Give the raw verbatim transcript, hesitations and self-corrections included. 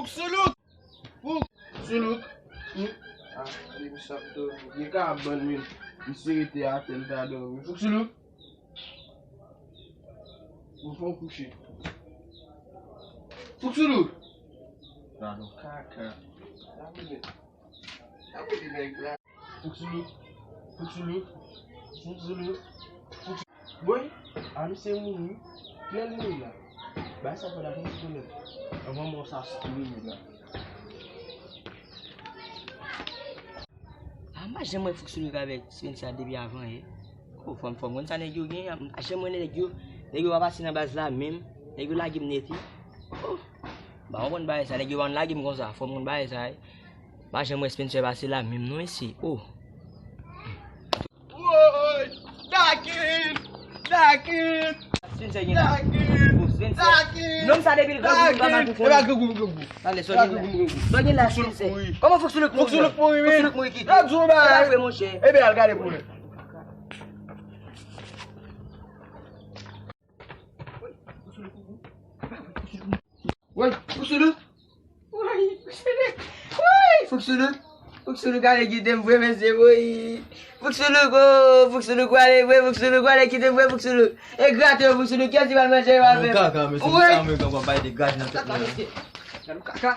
Fouk sou Louk! Fouk sou Louk! Hmm. Ah, gade misye ap dòmi. Gen kabann, men misye rete atè, l ta dòmi. Fouk sou Louk! Ou fè w kouche. Fouk sou Louk! Gadon kaka. Sa vle di. Sa vle di nèg la. Fouk sou Louk. Fouk sou Louk. Fouk sou Louk. Fouk sou Louk. Boy, a misye mouri. Kilè l mouri la? Bay sa fè la konn konnen. Anvan mò sa mouri la. Ah, m pa janm wè Fouk sou Louk avèk Spencer depi avan yè. Oh, fò m, fò m konn sa nèg yo gen. M pa janm wè nèg yo. Nèg yo pa pase nan baz la menm. Nèg yo lage m nèt wi. Oh, m pa konprann bagay sa. Nèg yo pa konn lage m konsa. Fò m konn bagay sa wi. M pa janm wè Spencer pase la menm non mesye. Oh. Woy! Dakin! Dakin! Spencer gen la. Dakin! Oh, Spencer. Dakin! Nonm sa depi l grangou, li pa mal pou konnen. Dakin! E pa grangou, grangou. Talè, sa w gen la. Sa w gen la, Spencer. Kòman Fouk sou Louk mouri? Fouk sou Louk mouri, wi. Fouk sou Louk mouri kite. Gad yon bagay. E pa vre, monchè. Ebe, al gade pou mwen. Woy, Fouk sou Louk. Woy, Fouk sou Louk. Woy, Fouk sou Louk. Woy, Fouk sou Louk. Fouk sou Louk ale kite m vre mesye, woy. Fouk sou Louk, oh, Fouk sou Louk ale vre, Fouk sou Louk ale kite m vre, Fouk sou Louk. E grate yo, Fouk sou Louk, kèl ti bal manje yo al fè. Kaka, mesye, woy. Sa mwen konn bay de gad nan tèt mwen. Kaka, mesye. Gad ou kaka.